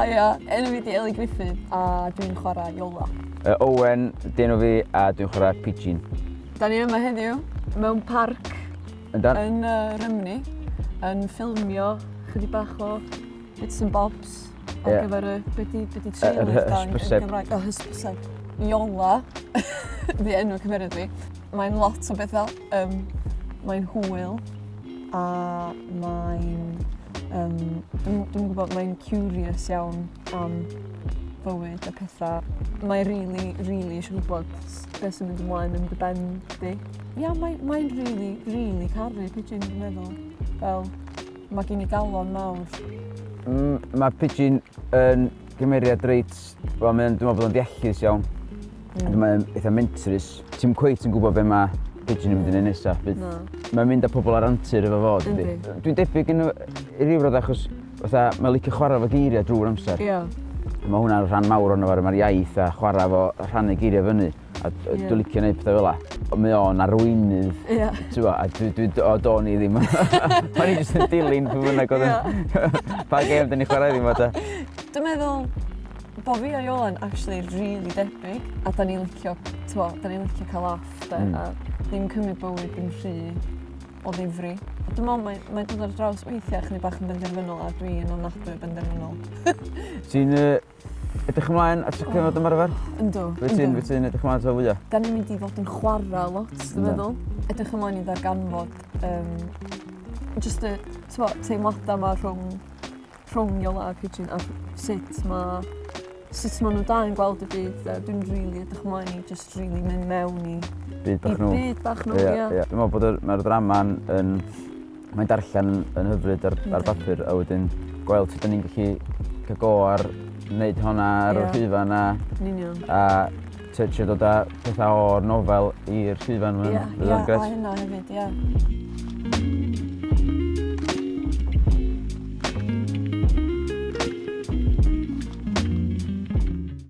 Haia, enw fi di Ellie Griffith a dwi'n chwarae Iola. Owen 'di enw fi a dwi'n chwarae Pidgin. Da ni yma heddiw mewn parc Yndan. yn Rhymni yn ffilmio chydig bach o bits and bobs ar gyfer y be di be di trailer da yn Gymraeg? Y hysbyseb. Iola 'di enw cymeriad fi. Mae'n lot o bethau. Um, mae'n hwyl a mae'n... Um, dwi'n dwi gwybod, mae'n curious iawn am bywyd a pethau. Mae'n really, really eisiau gwybod beth sy'n mynd ymlaen yn dy ben di. Ia, mae'n mae really, really caru Pidgin, dwi'n meddwl. Fel, mae gen i galon mawr. Mm, mae Pidgin yn gymeriad reit... Wel, mae'n, dwi'n meddwl bod o'n ddeallus iawn. Mae'n eitha mentrus. Ti'm cweit yn gwybod be mae Pidgin yn mynd i wneud nesaf. Fydd... Na. Mae'n mynd â pobl ar antur efo fo, dydi? Yndi. Dwi'n debyg yn i ryw raddau achos fatha mae'n licio chwarae efo geiriau drwy'r amser. Ia. Mae hwnna'n rhan mawr ohono fo, mae'r iaith a chwarae efo rhannu geiriau fyny. A dwi'n licio gwneud pethau fel 'a. Ond mae o'n arweinydd. Ia. T'bo' a dwi dwi o do'n i ddim. O'n i jyst yn dilyn pwy bynnag oedd yn... Pa gêm 'dan ni'n chwarae heddiw 'ma ta? Dwi'n meddwl bo fi a Ioan actually rili debyg a 'dan ni'n licio t'mo' 'dan ni'n licio ca'l laff 'de a ddim cymryd bywyd yn rhy o ddifri. Dwi me'wl mae mae dod ar draws weithia' chydig bach yn benderfynol a dwi yn ofnadwy o benderfynol. Ti'n yy edrych ymlaen at y cyfnod ymarfer? Yndw. Be ti'n be ti'n edrych ymlaen ato fwya? 'Dan ni'n mynd i fod yn chwara lot dwi'n meddwl. Edrych ymlaen i ddarganfod yym jyst y t'mo' teimlada 'ma rhwng rhwng Iola a Pidgin a sut ma' sut ma' nhw dau yn gweld y byd a dwi'n rili edrych ymlaen i jyst rili mynd mewn i... Byd bach nhw. I byd bach nhw, ia. Ie, ie. Dwi'n meddwl bod yr, mae'r ddrama'n yn... Mae'n darllen yn hyfryd ar, ar bapur a wedyn gweld sut 'dan ni'n gallu cael go ar wneud honna ar y llwyfan a... Yn union. A trio dod â pethau o'r nofel i'r llwyfan. Ie, ie, a hynna hefyd, ie.